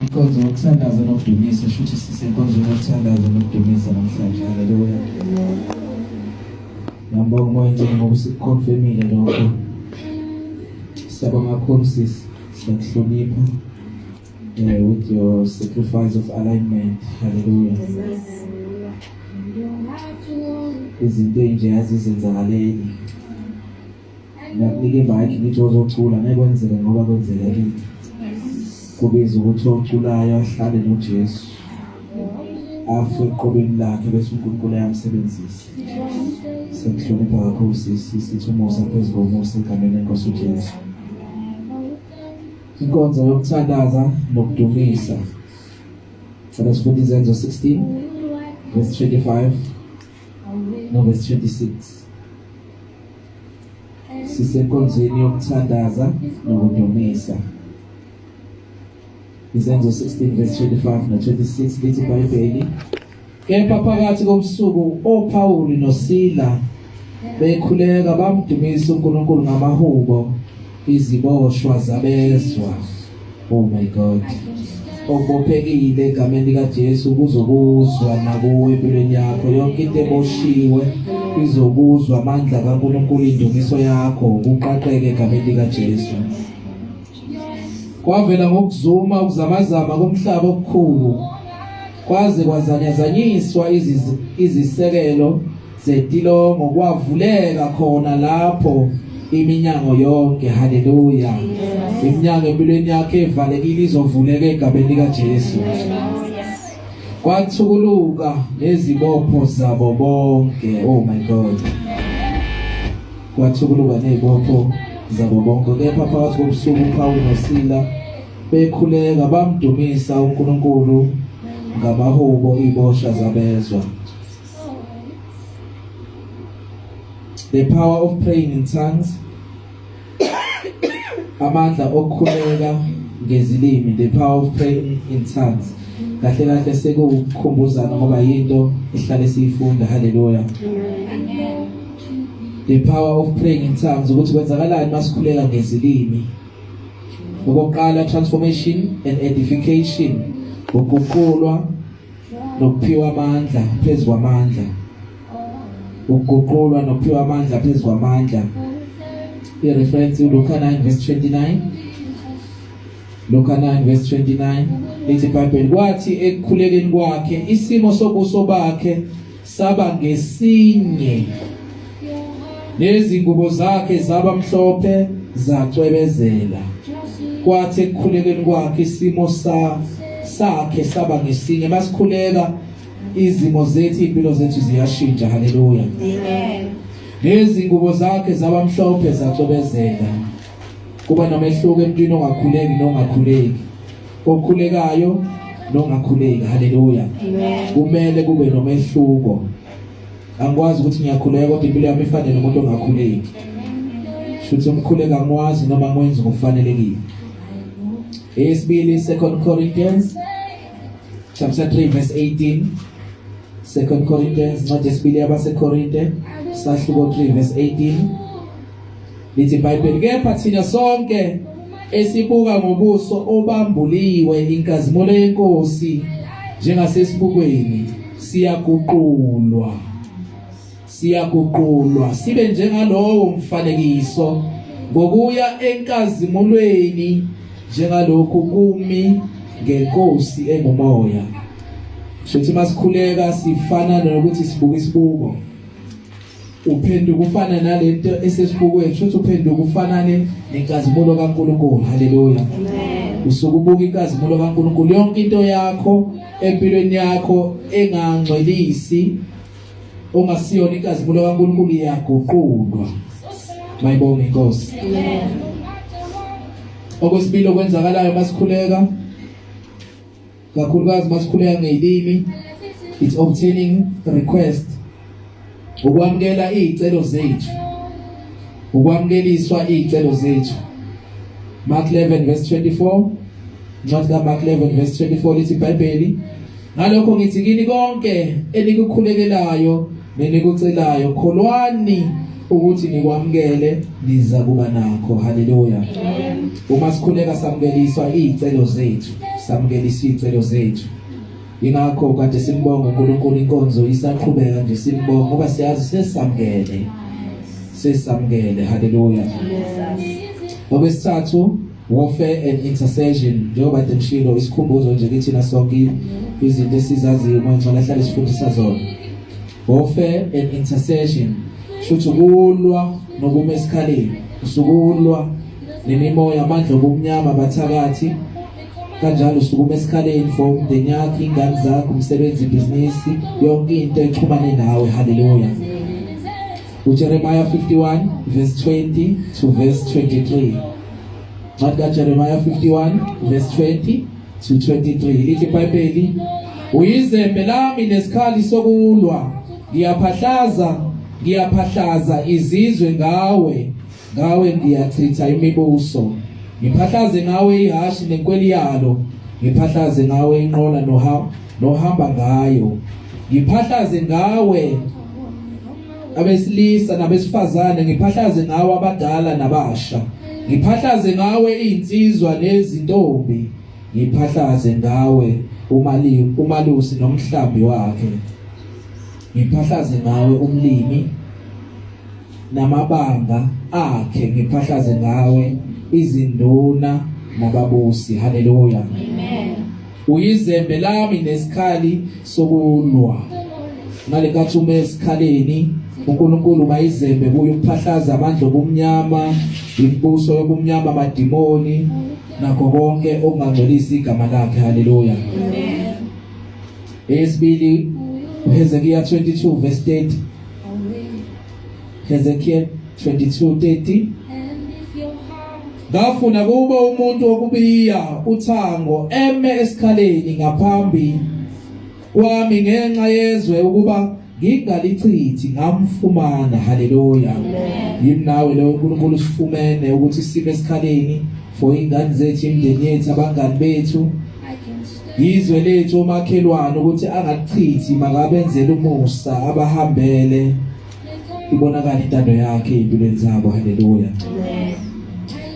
Inkonzo yokuthandaza nokudumisa, shuthi sisenkonzweni yokuthandaza nokudumisa namhlanje. Haleluya. Ngiyambonga uMoya Ngcwele ngoba usikuconfirmile lokho. Siyabonga kakhulu sisi, siyakuhlonipha with your sacrifice of alignment. Haleluya. Izinto ezinje azizenzakaleli. Ngiyakunika imayikhi ngithi ozocula ngeke kwenzeke ngoba kwenzeke kimi. Kubiza ukuthi oculayo ahlale noJesu. Afe eqobeni lakhe bese uNkulunkulu ayamsebenzisa. Sekuhlonipha kakhulu sisi, sithi umusa phezu komusa egameni lenkosi uJesu. Inkonzo yokuthandaza nokudumisa. Cela sifunde Izenzo 16 verse 25 no verse 26. Sisenkonzweni yokuthandaza nokudumisa. Izenzo 16 verse 25 no 26 lithi iBhayibheli, kepha phakathi kobusuku oPawuli noSila bekhuleka bamdumisa uNkulunkulu ngamahubo, iziboshwa zabezwa. Oh my God, okubophekile egameni likaJesu kuzokuzwa nakuwe empilweni yakho. Yonke into eboshiwe izokuzwa amandla kaNkulunkulu, indumiso yakho kuqaqeke egameni likaJesu. Kwavela ngokuzuma ukuzamazama komhlaba okukhulu, kwaze kwazanyazanyiswa izisekelo zetilongo, kwavuleka khona lapho iminyango yonke. Haleluya! Iminyango empilweni yakhe evalekile izovuleka egameni likaJesu. Kwathukuluka nezibopho zabo bonke. Oh my God, kwathukuluka nezibopho zabo bonke. Kepha phakathi kobusuku uPawulu noSila bekhuleka bamdumisa uNkulunkulu ngamahubo, ibosha zabezwa. The power of praying in tongues, amandla okukhuleka ngezilimi, the power of praying in tongues. Kahle kahle sekukukhumbuzana ngoba yinto ehlale siyifunda. Haleluya. The power of praying in tongues, ukuthi kwenzakalani masikhuleka ngezilimi. Okokuqala, transformation and edification, ukuguqulwa nokuphiwa amandla phezu kwamandla, ukuguqulwa nokuphiwa amandla phezu kwamandla. I-reference uLuka 9 verse 29, Luka 9 verse 29 lithi iBhayibheli, kwathi ekukhulekeni kwakhe isimo sobuso bakhe saba ngesinye, nezingubo zakhe zaba mhlophe zacwebezela. Kwathi ekukhulekeni kwakhe isimo sakhe saba ngesinye. Masikhuleka izimo zethu, impilo zethu ziyashintsha. Haleluya, amen. Nezingubo zakhe zaba mhlophe zacwebezela. Kuba nomehluko emntwini ongakhuleki nongakhuleki, okhulekayo nongakhuleki. Haleluya, kumele kube nomehluko. Angikwazi ukuthi ngiyakhuleka kodwa impilo yami ifane nomuntu ongakhuleki. Shuthi umkhuleka angikwazi noma ngwenze ngokufanelekile. Eyesibili, 2 Corinthians chapter 3 verse 18. 2 Corinthians, incwadi yesibili yabaseKorinte, sahluko 3 verse 18, lithi iBhayibheli, kepha thina sonke esibuka ngobuso obambuliwe inkazimulo yeNkosi njengasesibukweni, siyaguqulwa, siyaguqulwa sibe njengalowo mfanekiso ngokuya enkazimulweni, njengalokhu kumi ngeNkosi engumoya. Shuthi masikhuleka sifana nokuthi sibuka isibuko, uphenduka ufana nalento esesibukweni, shuthi uphenduka ufanane nenkazimulo kaNkulunkulu. Haleluya, usuke ubuka inkazimulo kaNkulunkulu. Yonke into yakho empilweni yakho engangcwelisi, ongasiyona inkazimulo kaNkulunkulu, iyaguqulwa. Mayibonge inkosi. Okwesibili okwenzakalayo masikhuleka, kakhulukazi masikhuleka ngezilimi, it's obtaining request, ukwamukela izicelo zethu, ukwamukeliswa izicelo zethu. Mark 11 verse 24, incwadi kaMark 11 verse 24 lithi iBhayibheli, ngalokho ngithi kini, konke enikukhulekelayo nenikucelayo, kholwani ukuthi nikwamukele, niza kuba nakho. Haleluya. Uma sikhuleka samukeliswa izicelo zethu. Samukela isicelo zethu. Ingakho kade simbonga uNkulunkulu, inkonzo isaqhubeka nje simbonga ngoba siyazi sesamukele. Sesamukele. Haleluya. Okwesithathu, warfare and intercession. Njengoba kade ngishilo, isikhumbuzo nje kithina sonke izinto esizaziyo manje ahlale sifundisa zona. Warfare and intercession shuthi ukulwa nokuma esikhaleni, usukulwa nemimoya, amandla obumnyama, abathakathi kanjalo. Usukuma esikhaleni for umndeni yakho, ingane zakho, umsebenzi, ibhizinisi, yonke into exhumane nawe. Haleluya. uJeremiah 51 verse 20 to verse 23. Ncwadi kaJeremiah 51 verse 20 to 23 lithi iBhayibheli: "Uyizembe lami nesikhali sokulwa, ngiyaphahlaza, ngiyaphahlaza izizwe ngawe, ngawe ngiyachitha imibuso. Ngiphahlaze ngawe ihashi nenkweli yalo, ngiphahlaze ngawe inqola nohamba ngayo, ngiphahlaze ngawe abesilisa nabesifazane, ngiphahlaze ngawe abadala nabasha, ngiphahlaze ngawe izinsizwa nezintombi, ngiphahlaze ngawe umali umalusi nomhlambi wakhe, ngiphahlaze ngawe umlimi namabanga akhe, ngiphahlaze ngawe izinduna nababusi." Haleluya, amen. Uyizembe lami nesikhali sokulwa. Ngalenkathi ume esikhaleni, uNkulunkulu bayizembe kuye ukuphahlaza amandla obumnyama, imibuso yobumnyama, amadimoni nakho konke okungangcolisa igama lakhe. Haleluya, amen. Eyesibili, Hezekiah 22 verse 30. Hezekiah 22:30: "Ngafuna kubo umuntu wokubiya uthango eme esikhaleni ngaphambi kwami ngenxa yezwe ukuba ngingalichithi, ngamfumana." Haleluya. Yimi nawe lo uNkulunkulu sifumene ukuthi sime esikhaleni for ingane zethu, imindeni yethu, abangani bethu, izwe lethu, omakhelwane, ukuthi angachithi, makabenzele umusa, abahambele, ibonakala intando yakhe empilweni zabo. Haleluya.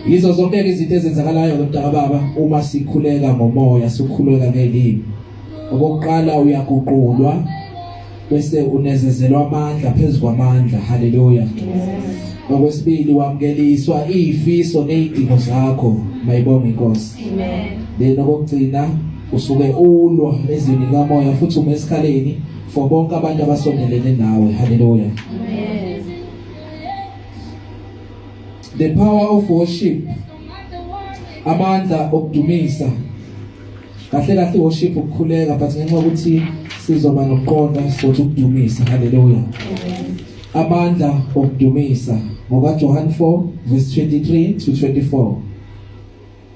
Yizo zonke izinto ezenzakalayo ke, mntaka baba, uma sikhuleka ngomoya, sikhuleka ngelimi. Okokuqala uyaguqulwa, bese unezezelwa amandla phezu kwamandla. Haleluya. Okwesibili, wamukeliswa izifiso nezidingo zakho. Mayibonge inkosi. Amen. Then okugcina, usuke ulwa ezweni kamoya futhi ume esikhaleni for bonke abantu abasondelene nawe. Haleluya. Amen. The power of worship, amandla okudumisa. Kahle kahle worship ukukhuleka, but ngenxa yokuthi sizoba nokuqonda sothi ukudumisa. Haleluya. Amandla okudumisa ngoka John 4 verse 23 to 24.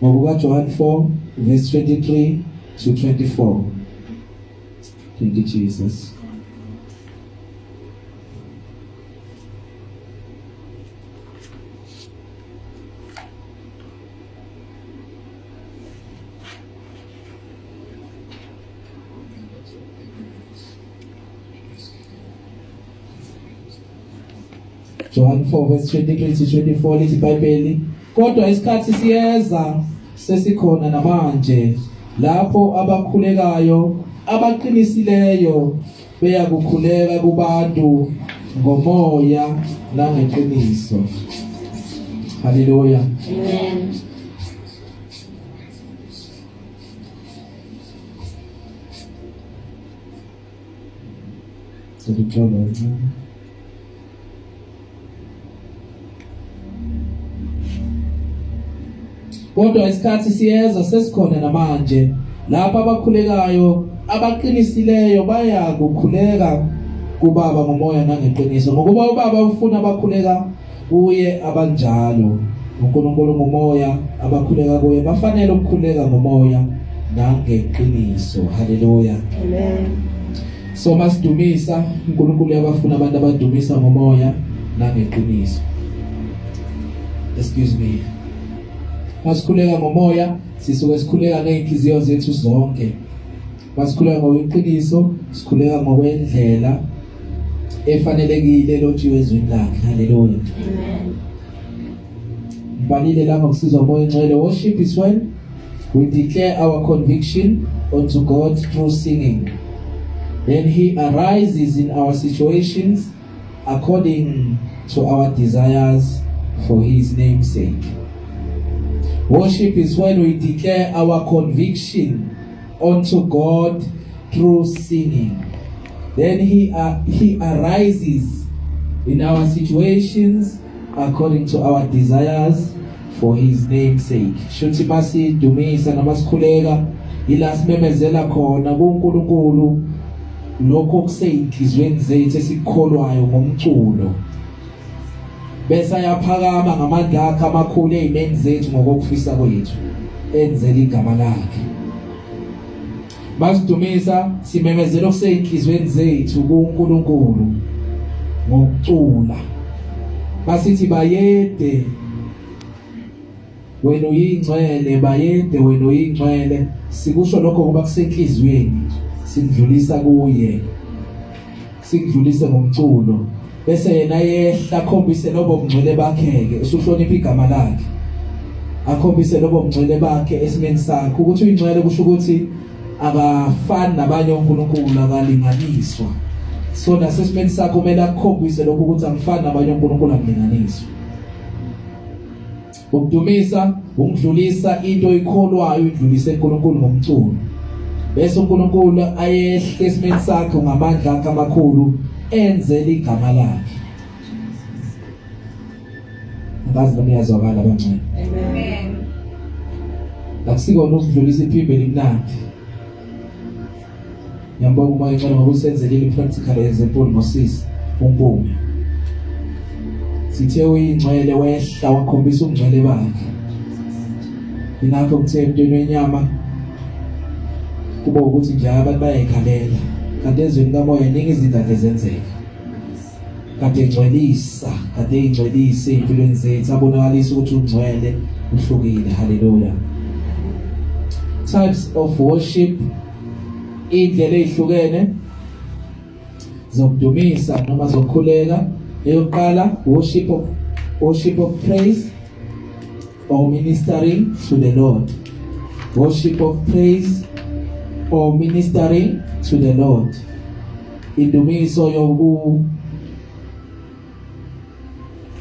Ngokuka John 4 verse 23 to 24. Thank you, Jesus. John 4 verse 23 to 24 lithi iBhayibheli: "Kodwa isikhathi siyeza, sesikhona namanje, lapho abakhulekayo abaqinisileyo beyakukhuleka kuBaba ngomoya nangeqiniso." Haleluya, amen. Sekuxolo. "Kodwa isikhathi siyeza, sesikhona namanje, lapho abakhulekayo abaqinisileyo baya kukhuleka kuBaba ngomoya nangeqiniso, ngokuba uBaba ufuna abakhuleka kuye abanjalo. UNkulunkulu ngumoya, abakhuleka kuye bafanele ukukhuleka ngomoya nangeqiniso." Haleluya, amen. So masidumisa uNkulunkulu, uyabafuna abantu abadumisa ngomoya nangeqiniso. Excuse me. Masikhuleka ngomoya, sisuke sikhuleka ngeenhliziyo zethu zonke. Masikhuleka ngokweqiniso, sikhuleka ngokwendlela efanelekile lotshiwe ezwini lakhe. Haleluya, amen. Ngibhalile la ngokusizwa uMoya Ngcwele: worship is when We declare our conviction unto God through singing. Then he arises in our situations according to our desires for his name's sake. Worship is when we declare our conviction unto God through singing. Then he he arises in our situations according to our desires for his name's sake. Shuthi masidumisa noma sikhuleka ila simemezela khona kuNkulunkulu lokho kuseyinhlizweni zethu esikukholwayo ngomculo. Bese ayaphakama ngamandla akhe amakhulu ezimeni zethu ngokufisa kwethu enzela igama lakhe. Basidumisa simemezela okuseyinhlizweni zethu kuNkulunkulu ngokucula. Basithi bayede wena uyingcwele, bayede wena uyingcwele. Sikusho lokho kuba kusenhlizweni, sikudlulisa kuye, sikudlulise ngomculo, bese yena yehla akhombise lobo bungcwele bakhe ke, usuhlonipha igama lakhe, akhombise lobo bungcwele bakhe esimeni sakhe. Ukuthi uyingcwele kusho ukuthi akafani nabanye onkulunkulu, akalinganiswa. So nasesimeni sakho kumele akukhombise lokho ukuthi angifani nabanye onkulunkulu, angilinganiswa. Ukudumisa ukudlulisa into oyikholwayo uyidlulise kuNkulunkulu ngomculo, bese uNkulunkulu ayehle esimeni sakhe ngamandla akhe amakhulu enzele igama lakhe. Angazi noma iyazwakala abangcwele. Amen. Akusikona ukudlulisa iphimbo elimnandi. Ngiyambonga uMoya oNgcwele ngoba usenzelile i-practical example ngosisi uMpume. Sithe uyingcwele wehla wakhombisa ubungcwele bakhe. Ingakho kuthe emntwini wenyama kuba ukuthi nje abantu bayayikhalela, kanti ezweni kamoya iningi izinto kade zenzeka. Kade engcwelisa, kade engcwelisa ey'mpilweni zethu, abonakalisa ukuthi ungcwele, uhlukile. Haleluya. Types of worship, iy'ndlela ey'hlukene zokudumisa noma zokukhuleka. Eyokuqala, worship of praise or ministering to the Lord. Worship of praise or ministering to the Lord. Indumiso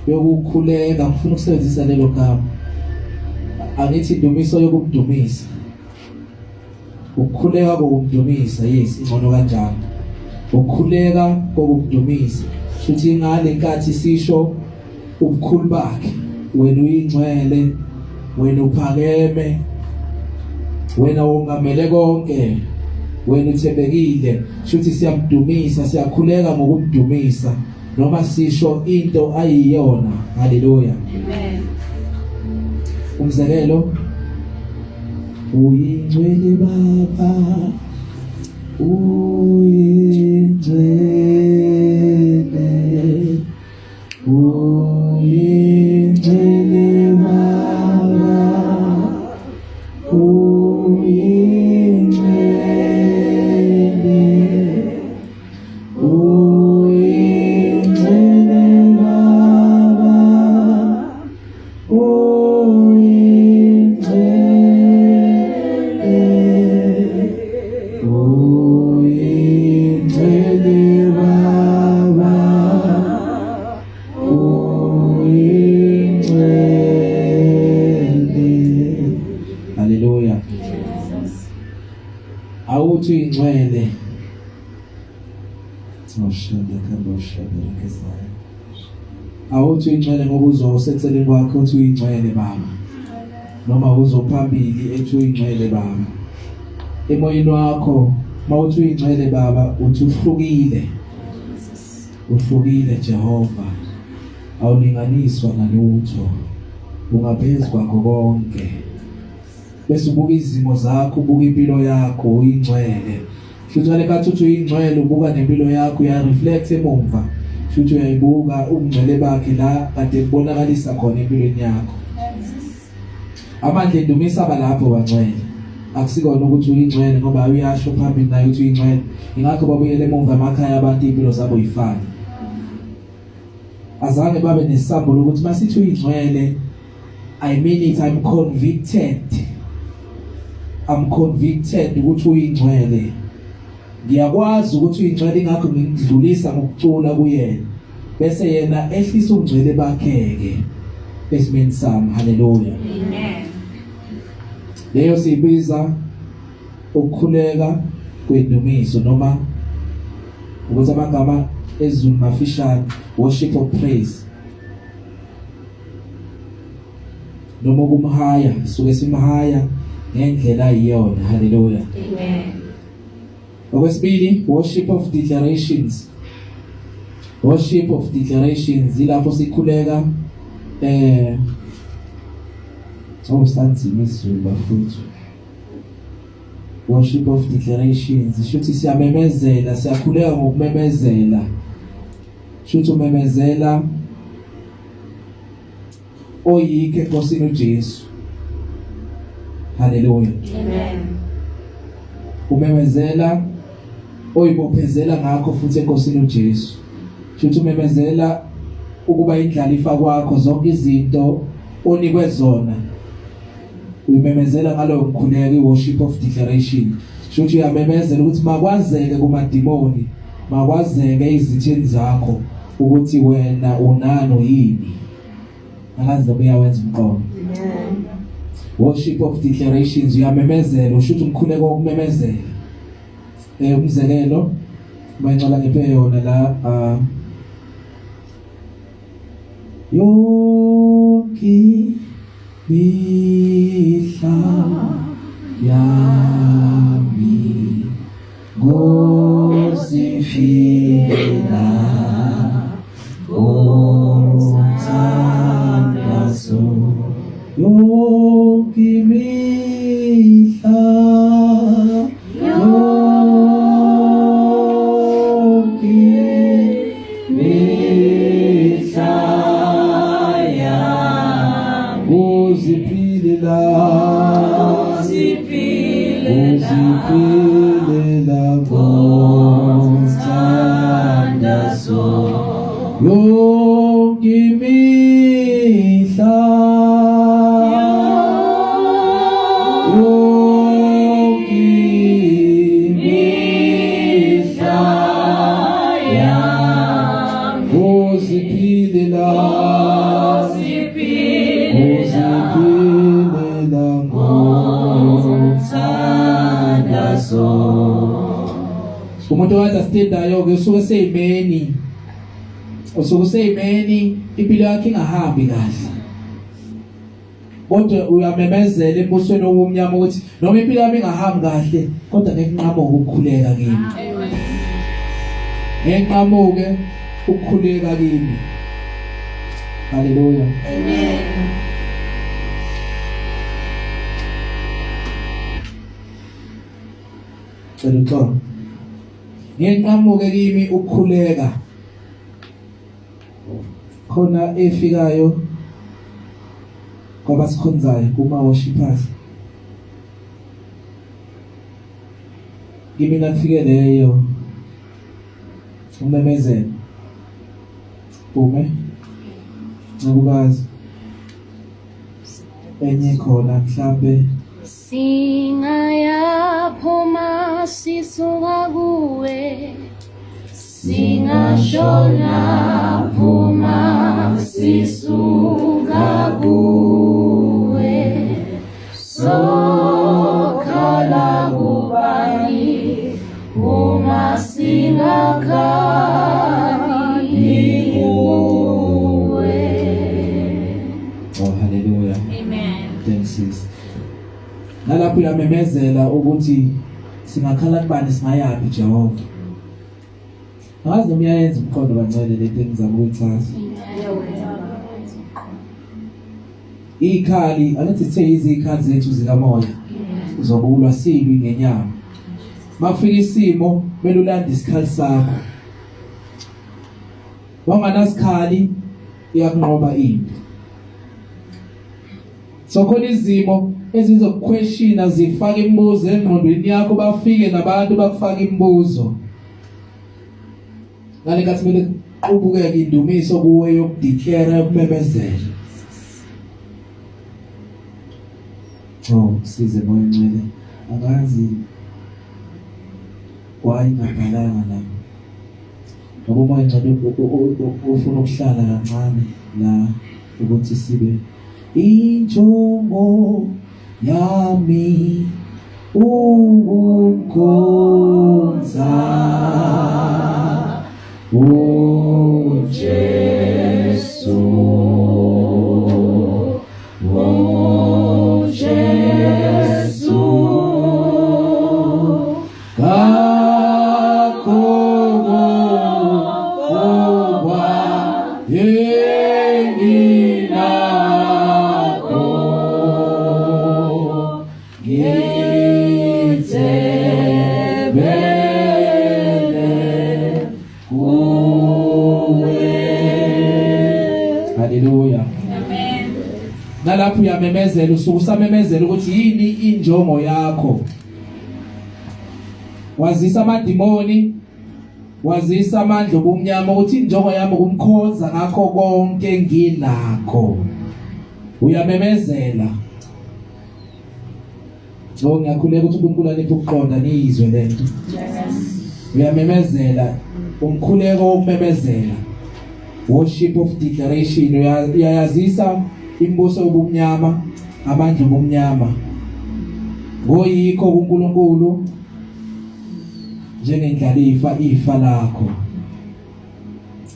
yokukhuleka, ngifuna ukusebenzisa lelo gama. Angithi indumiso yokumdumisa. Ukukhuleka kokumdumisa, yes, ingcono kanjalo. Ukukhuleka kokumdumisa. Futhi ngale nkathi sisho ubukhulu bakhe, wena uyingcwele, wena uphakeme, wena wongamele konke, wena uthembekile. Shuthi siyamdumisa, siyakhuleka ngokumdumisa noma sisho into ayiyona. Haleluya. Amen. Umzekelo, uyingcwele Baba, uyingcwele, uyingcwele Baba, uyingcwele, uyingcwele Baba, uyingcwele, uyingcwele Baba, uyingcwele. Haleluya. Awuthi uyingcwele. Ngoshada kaboshada kezayo. Awuthi uyingcwele ngoba uzwa useceleni kwakho uthi uyingcwele Baba. Noma uzophambili ethi uyingcwele Baba. Emoyeni wakho mawuthi uyingcwele Baba uthi uhlukile. Uhlukile Jehova. Awulinganiswa nalutho. Ungaphezulu kwakho konke. Bese ubuka izimo zakho, ubuka impilo yakho, uyingcwele. Futhi ngale nkathi uthi uyingcwele ubuka nempilo yakho, uya reflect emumva. Futhi uyayibuka ubungcwele bakhe la kade kubonakalisa khona empilweni yakho. Amandla endumisa abalapho bangcwele. Akusikona ukuthi uyingcwele ngoba uyasho phambili naye ukuthi uyingcwele. Ingakho babuyele emumva emakhaya abantu impilo zabo yifana. Azange babe nesambulo ukuthi masithi uyingcwele, I mean it, I'm convicted. I'm convicted ukuthi uyingcwele ngiyakwazi ukuthi uyingcwele ingakho ngidlulisa ngokucula kuyena bese yena ehlisa ungcwele bakhe ke esimeni sami haleluya amen leyo siyibiza ukukhuleka kwendumiso noma ukuthi amagama ezulu mafishane worship of praise noma ukumhaya suke simhaya ngendlela iyona haleluya amen okwesibili worship of declarations worship of declarations ilapho sikhuleka eh awusanzima isiZulu bafuthu worship of declarations shuthi siyamemezela siyakhuleka ngokumemezela shuthi umemezela oyikho enkosini uJesu haleluya amen umemezela oyibophezela ngakho futhi enkosini uJesu shuthi umemezela ukuba indlalifa kwakho zonke izinto onikwe zona uyimemezela ngalowo mkhuleko i-worship of declaration shuthi uyamemezela ukuthi makwazeke kumadimoni makwazeke izitheni zakho ukuthi wena unani yini angazi noma uyawenza umqondo worship of declarations uyamemezela usho ukuthi umkhuleko wokumemezela eh umzekelo bayincola ngiphe yona la ah yonke mihla yami ngozifila ngomthandazo yonke imihla yonke mihla yami uziphilela uziphilela ngomthandazo yonke imihla yonke imihla yami uziphilela uziphilela ngomthandazo umuntu ounderstandayo ke usuke seyimeni usuke useyimeni impilo yakhe ingahambi kahle kodwa uyamemezela embusweni wobumnyama ukuthi noma impilo yami ingahambi kahle kodwa ngeke nqamuke ukukhuleka kimi ngeke nqamuke ukukhuleka kimi haleluya amen cela uxolo ngeke nqamuke kimi ukukhuleka khona efikayo kwabasikhonzayo kuma worshipers kimi kufike leyo umemezelo ume ncakukazi enye khona mhlambe Singayaphuma sisuka kuwe Singashona phuma sisuka kuwe Sokhala kubani uma singakhali kuwe Oh hallelujah Amen Thanks sis Nalapho uyamemezela ukuthi singakhala kubani singayaphi Jehova Angazi noma uyayenza umqondo kancane lento engizama ukuyichaza. Ikhali angithi sithe izikhali zethu zikamoya. Uzokulwa silwi ngenyama. Mafika isimo kumele ulande isikhali sakho. Wanganasikhali iyakunqoba impi. So khona izimo ezizokuquestiona zifake imibuzo engqondweni yakho bafike nabantu bakufaka imibuzo. Ngale nkathi kumele qubukeke indumiso kuwe yokudeclare yokumemezela. Oh, size moya ngcwele. Angazi why ngabhalanga la. Ngoba umoya ngcwele ufuna ukuhlala kancane la ukuthi sibe injongo yami ukukhonza uJesu uJesu ngakho kuba enginakho ngithembele kuwe. Haleluya. Amen. Nalapho uyamemezela usuku usamemezela ukuthi yini injongo yakho. Wazisa amadimoni wazisa amandla obumnyama ukuthi injongo yami ukumkhonza ngakho konke nginakho. Uyamemezela. Oh ngiyakhuleka ukuthi uNkulunkulu aniphe ukuqonda niyizwe lento. Uyamemezela umkhuleko wokumemezela. Worship of declaration uyayazisa imibuso yobumnyama amandla obumnyama. Ngoyikho kuNkulunkulu njengendlalifa ifa lakho.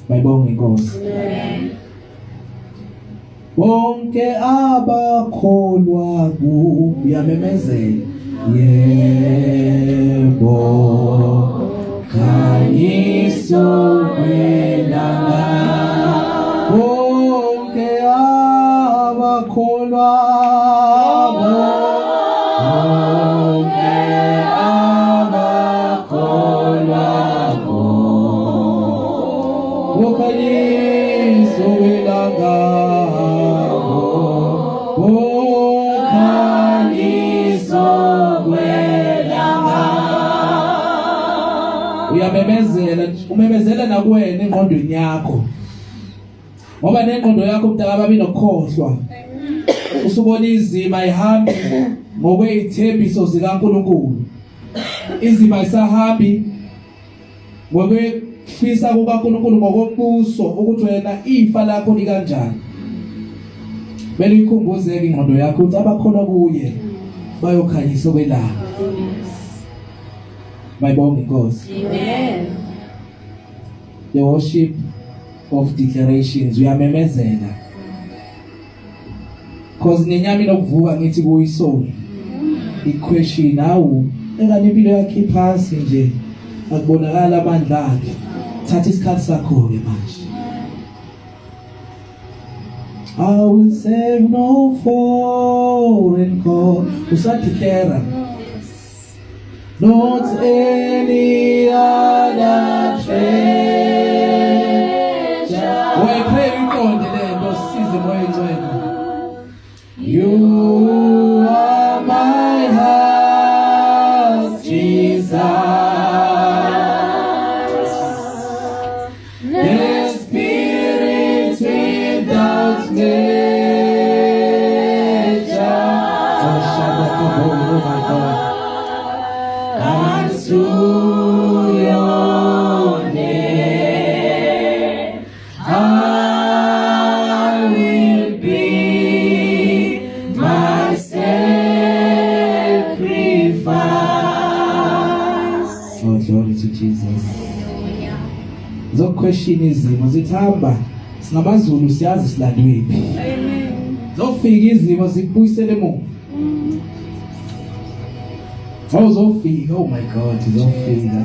Bayibonga inkosi. Amen. Bonke abakholwa ku uyamemezela yebo khanyiso kwelanga bonke abakholwa bonke abakholwa Ukhanyiso welanga Ukhanyiso welanga Uyamemezela umemezela nakuwena engqondweni yakho ngoba nengqondo yakho mntaka babi nokukhohlwa usubona izima ihambi ngokwezithembiso zikaNkuluNkulu izima isahambi Ngokwefisa kukaNkulunkulu ngokombuso ukuthi wena ifa lakho likanjani. Kumele uyikhumbuzeke ingqondo yakho ukuthi abakholwa kuye bayokhanyisa okwelanga. Mayibonge inkosi. Amen. The worship of declarations uyamemezela. Cause nenyama inokuvuka ngithi kuyisoul. Iquestion awu engane impilo yakhe iphansi nje akubonakala amandla akhe. Thatha isikhathi sakho ke manje. I will save no foreign God. Usadeclare. Not any other treasure. Why pray uqonde le nto size moya ingcwele. You are my heart's desire. The spirit without measure. Oh, oh my God. Unto your name I will be my sacrifice. Oh, glory to Jesus. Zokuquestion izimo zithamba singamaZulu siyazi silandwephi. Amen. Zofika izimo zikubuyisele emuva. Oh zofika, oh my God, zofika.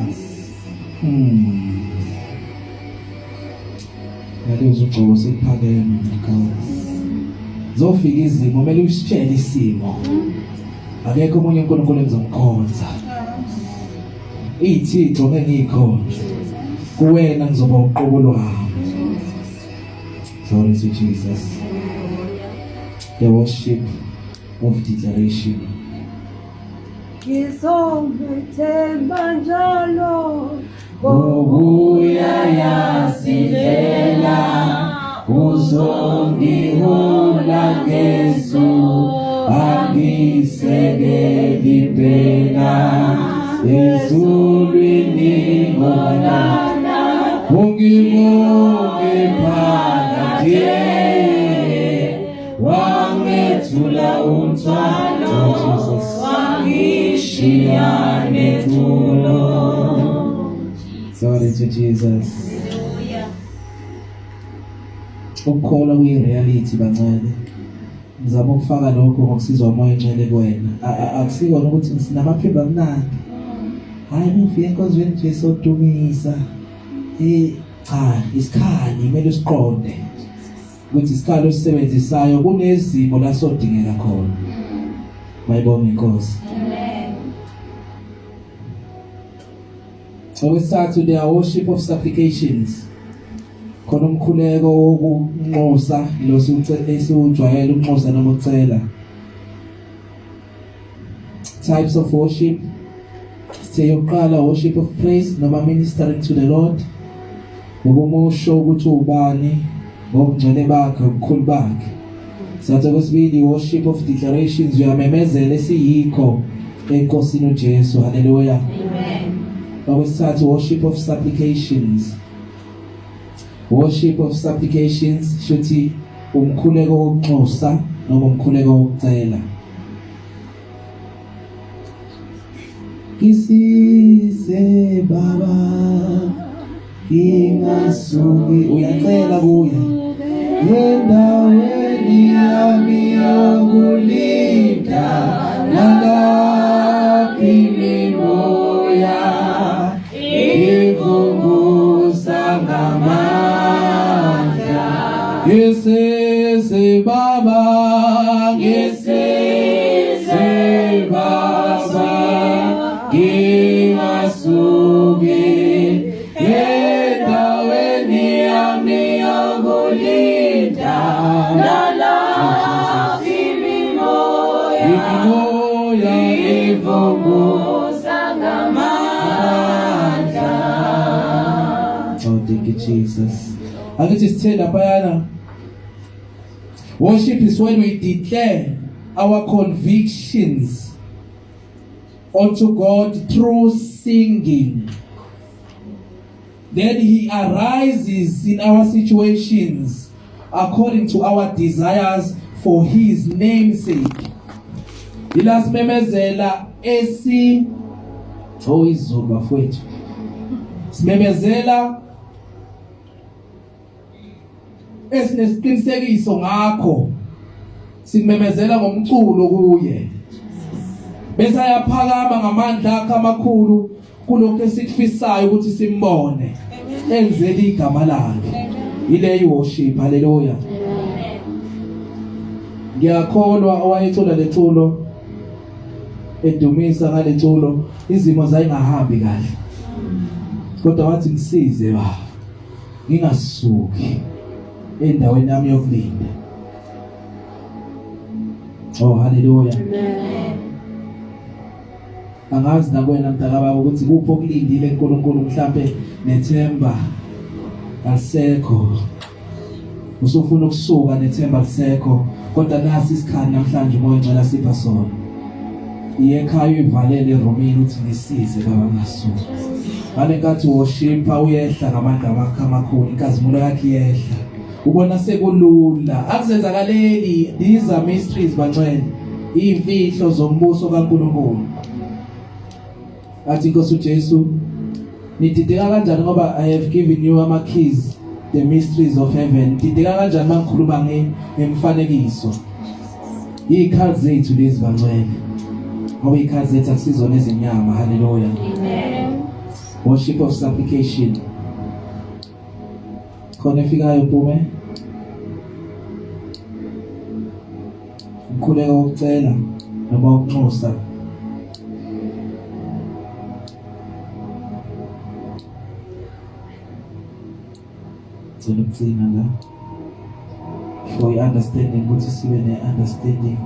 Yalezi ugcobo seliphakeme my God. Zofika izimo kumele usitshele isimo. Akekho omunye uNkulunkulu engizomkhonza. Ithixo ngeke ngiyikhonze. Kuwena ngizoba uqobo lwami. Glory to Jesus. The worship of declaration. Ngizomethemba njalo Ngokuya yasindlela uzongihola ngeso angisekeli impela. wena ezulwini ngolana ungibonge phakade wangethula umthwalo wangishiya netulo. Sorry to Jesus. Ukukholwa kuyi-reality bancane. Ngizama ukufaka lokho ngokusizwa umoya ongcwele kuwena. Akusikona ukuthi sinamaphimbo amnandi. Hayi, ngifike enkonzweni nje sodumisa. Cha, isikhali kumele usiqonde ukuthi isikhali osisebenzisayo kunezimo la sodingeka khona. Mayibonge inkosi. Okwesithathu, there are worship of supplications. Khona umkhuleko wokunxusa lo esiwujwayele ukunxusa noma ukucela. Types of worship. Sithe yokuqala, worship of praise noma ministering to the Lord. Ngokumusho ukuthi ubani ngobungcwele bakhe, ubukhulu bakhe. Sathi okwesibili, worship of declarations, uyamemezela esiyikho enkosini uJesu. Haleluya. Amen. Okwesithathu, worship of supplications. Worship of supplications shuthi umkhuleko wokunxusa noma umkhuleko wokucela. Ngisize baba ngingasuki, uyacela kuye endaweni yami yokulinda nalapho imimoya ivunguza ngamandla. Ngisize baba, ngisize baba ngingasuki endaweni yami yokulinda nalapho imimoya imimoya ivunguza ngamandla. Oh, thank you, Jesus. Akithi sithe laphayana, worship is when we declare our convictions unto God through singing. Then he arises in our situations according to our desires for his name's sake. Ila simemezela esi, oh, izulu bafowethu. Simemezela esinesiqinisekiso ngakho, simemezela ngomculo kuye, bese ayaphakama ngamandla akhe amakhulu kulokho esikufisayo ukuthi simbone enzele igama lakhe. Ile worship. Haleluya. Ngiyakholwa owayecula leculo edumisa ngaleculo, izimo zayingahambi kahle, kodwa wathi, "Ngisize ba ngingasuki endaweni yami yokulinda." Oh, haleluya. Angazi nakwena mntakababa ukuthi kuphi okulindile uNkulunkulu, mhlambe nethemba alisekho, usufuna ukusuka nethemba lisekho, kodwa nasi isikhali namhlanje umoya ongcwele sipha sona. Iye ekhaya, uyivalele eromini, uthi, "Ngisize baba ngasuka." Ngale nkathi worshipha, uyehla ngamandla wakhe amakhulu, inkazimulo yakhe iyehla, ubona sekulula, akuzenzakaleli. These are mysteries bangcwele, imfihlo zombuso kaNkulunkulu. Athi inkosi uJesu, "Nidideka kanjani ngoba I have given you ama keys, the mysteries of heaven? Dideka kanjani mangikhuluma ngemfanekiso?" Izikhathi zethu lezi bangcwele, ngoba izikhathi zethu akusizona ezenyama. Haleluya. Amen. Worship of supplication. Khona efikayo pume umkhuleko wokucela noma ukunxusa. Cela ukucina la for i-understanding, ukuthi sibe ne-understanding.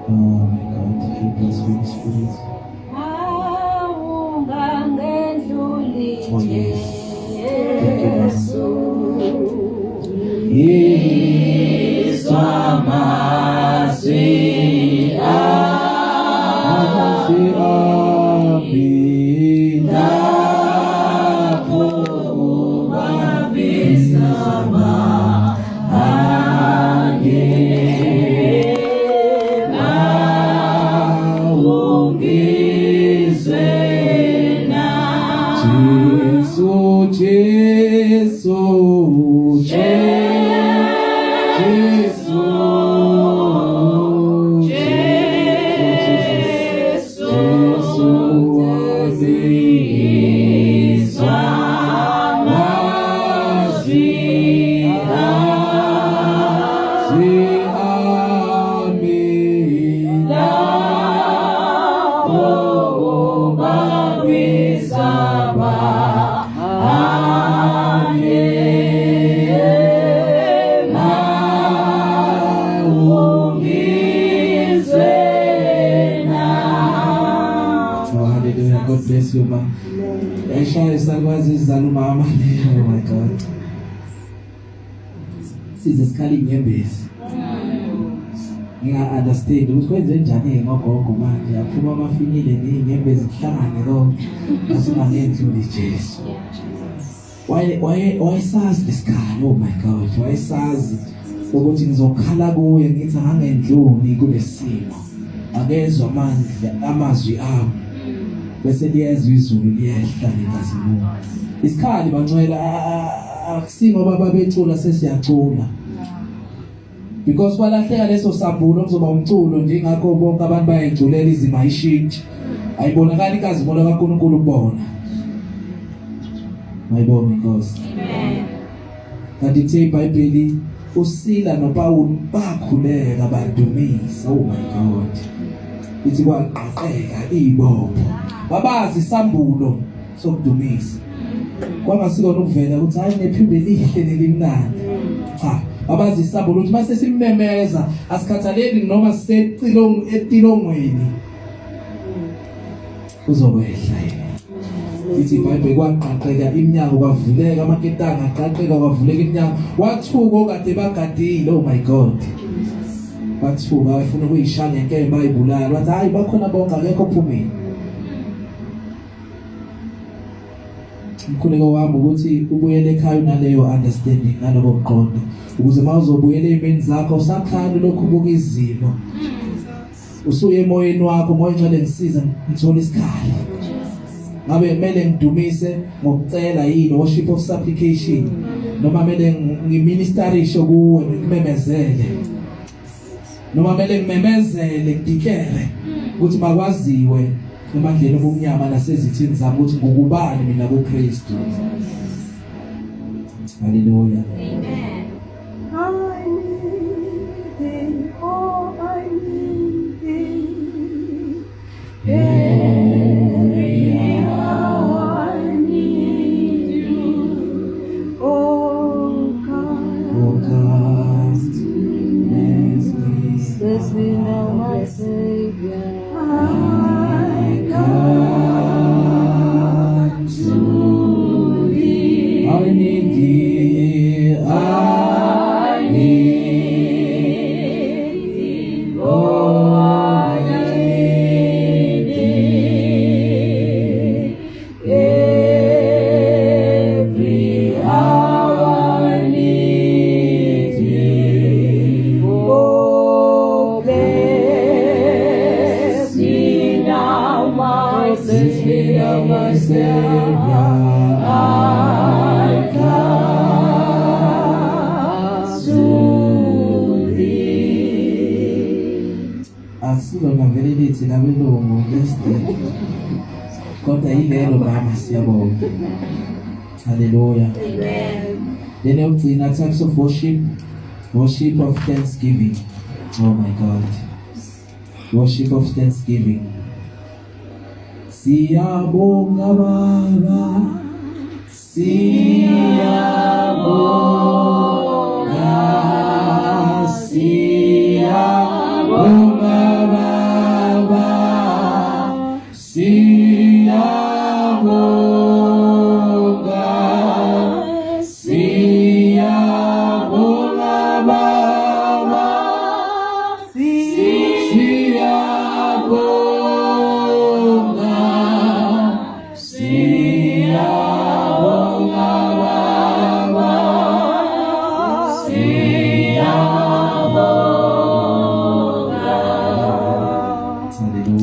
Oh my God, help us, Holy Spirit. Awungangendluli. Oh, yes. Thank you, Lord. Jesu. Izwa amazwi. Ami Lapho ubabiza bahange Ungizwe na Jesu Jesu Jesu Jesu Jesu wazizwa amazwi ami Lapho ubabiza bahange Ungizwe na Oh, hallelujah. God bless you, ma. Yayishaya isakwazi izala umama. Oh my God. Size sikhala inyembezi. Nginga understand ukuthi kwenze njani ngogogo manje aphuma amafinyile nezinyembezi kuhlangane konke. Asingangendluli Jesu. Waye waye wayesazi lesikhala. Oh my God. Wayesazi ukuthi ngizokhala kuye ngithi angangendluli kulesimo. Akezwa amandla amazwi ami. Bese liyezwa izulu liyehla nenkazimulo. Isikhali bancwela akusingoba babecula sesiyacula. Because kwalahleka leso sambulo kuzoba umculo nje ingakho bonke abantu bayayiculela izimo ayishintshi. Ayibonakali inkazimulo kaNkulunkulu kubona. Mayibonge inkosi. Kanti ithe iBhayibheli uSila noPawulu bakhuleka badumisa. Oh my God. Ithi kwaqaqeka ibopho. Babazi isambulo sokudumisa. Kwangasikona ukuvela ukuthi hayi nephimbo elihle nelimnandi. Cha, babazi isambulo ukuthi mase simmemeza asikhathaleli noma sisecilong etilongweni. Uzokwehla yena. Ithi iBhayibheli kwaqaqeka iminyango kwavuleka amaketanga aqaqeka kwavuleka iminyango wathuka okade bagadile oh my God. Bathuka bafuna ukuyishaya ngenkemba bayibulala bathi hayi bakhona bonke akekho ophumile. Umkhuleko wami ukuthi ubuyele ekhaya unaleyo understanding naloko kuqonda ukuze mawuzobuyela ezimeni zakho usakhala lokhu ubuka izimo usuye emoyeni wakho moya ngcwele ngisize ngithola isikhala ngabe kumele ngidumise ngokucela yini worship of supplication noma kumele ngiministerishe kuwe ngimemezele noma kumele ngimemezele ngidikele ukuthi makwaziwe emandleni obumnyama nasezithini zami ukuthi ngukubani mina kuKristu. Haleluya. Amen. I need thee, oh, I need thee. Every hour I need you, oh God. Oh God, bless me. Bless me now, my Savior. I come to thee. I need thee, I need thee, oh, I need thee. Every hour I need thee. Oh, bless me now, my Bless me now, my Savior. I come to thee. Asilona vele lithi labelungu lesde. Kodwa yilelo mama siyabonga. Hallelujah. Amen. Then yokugcina types of worship, worship of thanksgiving. Oh my God. Worship of thanksgiving. Siyabonga Baba. Siyabonga. Siyabonga Baba. Siyabonga. Siyabonga Baba. Siyabonga.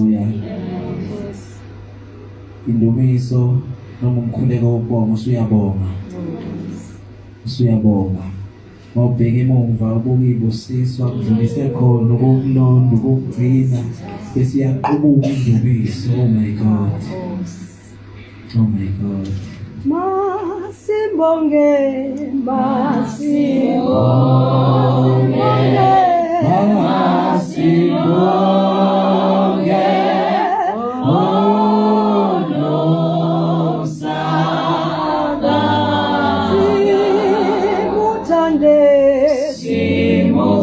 Haleluya. Indumiso noma umkhuleko wokubonga usuyabonga. Usuyabonga. Mawubheka emumva ubuka ibusiswa kudlulise khona ukukulonda ukugcina bese iyaqubuka indumiso. Oh my God. Oh my God. Masimbonge, masimbonge, Masimbonge. Simuthande, Simuthande,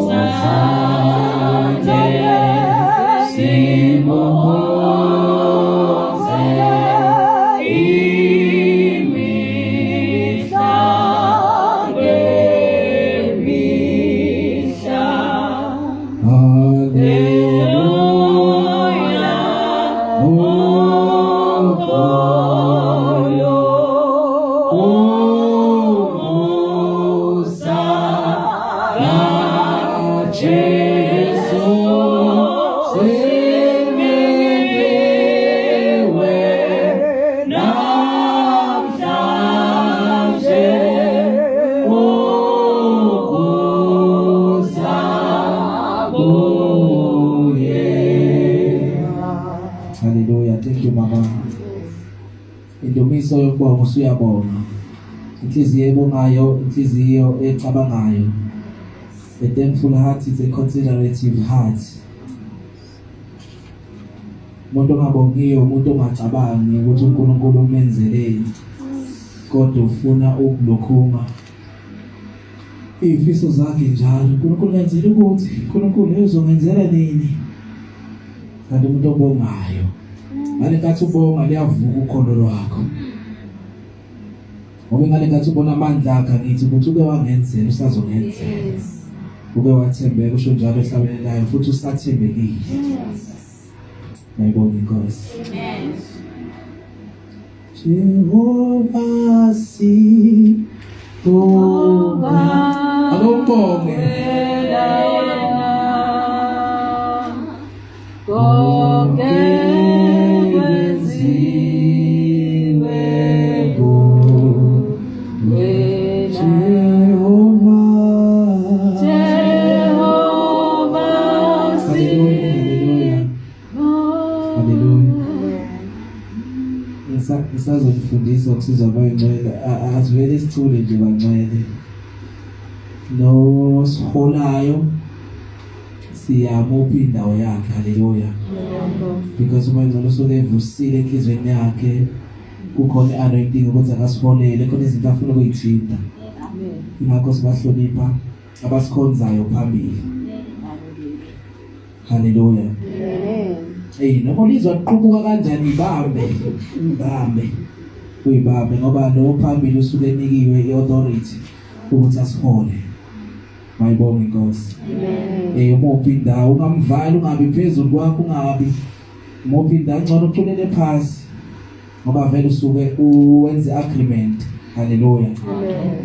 simukhonze imihla ngemihla. Hallelujah. Ukholo umusa kaJesu siminiwe namhlanje ukuza kuye. Hallelujah. Thank you mama. Indumiso yokubonga usuyabonga. Inhliziyo ebongayo, inhliziyo ecabangayo. A thankful heart is a considerative heart. Umuntu ongabongiyo umuntu ongacabangi ukuthi uNkulunkulu umenzeleni. Kodwa ufuna ukulokhuma izifiso zakhe njalo. uNkulunkulu ngenzela ukuthi, uNkulunkulu uzongenzela nini? Kanti umuntu obongayo ngale nkathi ubonga liyavuka ukholo lwakho. Ngoba ngale nkathi ubona amandla akhe ngithi ukuthi uke wangenzela usazongenzela. Uke wathembeka usho njalo ehlabelelayo futhi usathembekile. Ngiyibonga inkosi. Amen. Jehova sibonga. Akumbonge. Konke kwenziwe kuwe. Jehova. Jehova Hallelujah. Hallelujah. Ngisazonifundisa ukusizwa abayingcwele. Asivele sithule nje bangcwele. No siholayo siyamupha indawo yakhe. Haleluya. Because uma ingcwele usuke evusile enhliziyweni yakhe kukhona i-anointing ukuthi akasiholele khona izinto afuna ukuyithinta. Ingakho sibahlonipha abasikhonzayo phambili. Haleluya. Hey noma lizwa liqubuka kanjani ibambe ibambe uyibambe ngoba lo phambili usuke enikiwe iauthority ukuthi asihole. Mayibonge inkosi. Amen. Eh umuphi indawo ungamvali ungabi phezulu kwakho ungabi umuphi indawo ngcono uculele phansi ngoba vele usuke uwenze agreement. Haleluya. Amen.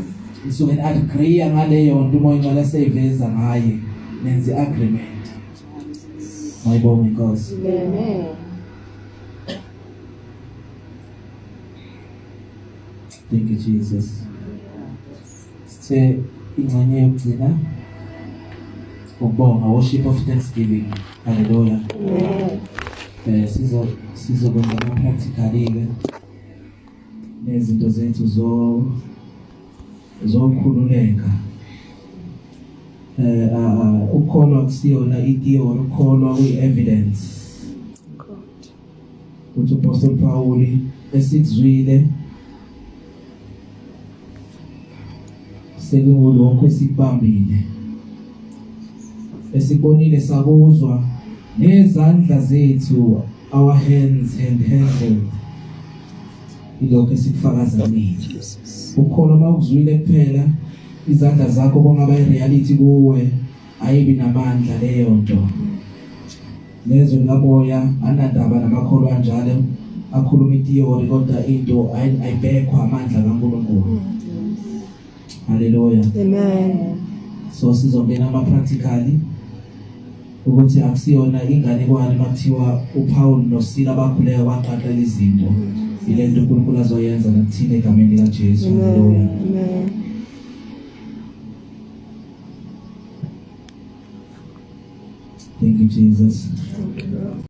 Nisuke ni-agree ngaleyo nto umoya ongcwele eseyiveza ngaye nenze agreement. Mayibonge inkosi. Amen. Thank you Jesus. Sithe ingxenye yokugcina ukubonga worship of thanksgiving. Hallelujah. Amen. Eh sizokwenza ama practical ke nezinto zethu zo zokhululeka. Ukukholwa kusiyona i-theory, ukukholwa kuyi-evidence. Uthi uPostoli Paul esikuzwile sekulokho esikubambile esibonile sakuzwa nezandla zethu, our hands and handled, ilokho esikufakaza nini. Ukukholwa mawukuzwile kuphela izandla zakho kungaba i-reality kuwe, ayibi namandla leyo nto. Nezwe likamoya anandaba namakholwa anjalo akhuluma i-theory kodwa into ayibekho amandla kaNkulunkulu. Haleluya. Amen. So sizongena ama practically. Ukuthi akusiyona inganekwane makuthiwa uPaul noSila bakhuleka kwaqaqela izinto. Ile nto uNkulunkulu azoyenza nakuthina egameni likaJesu. Haleluya. Amen. Thank you Jesus. Thank you, Lord.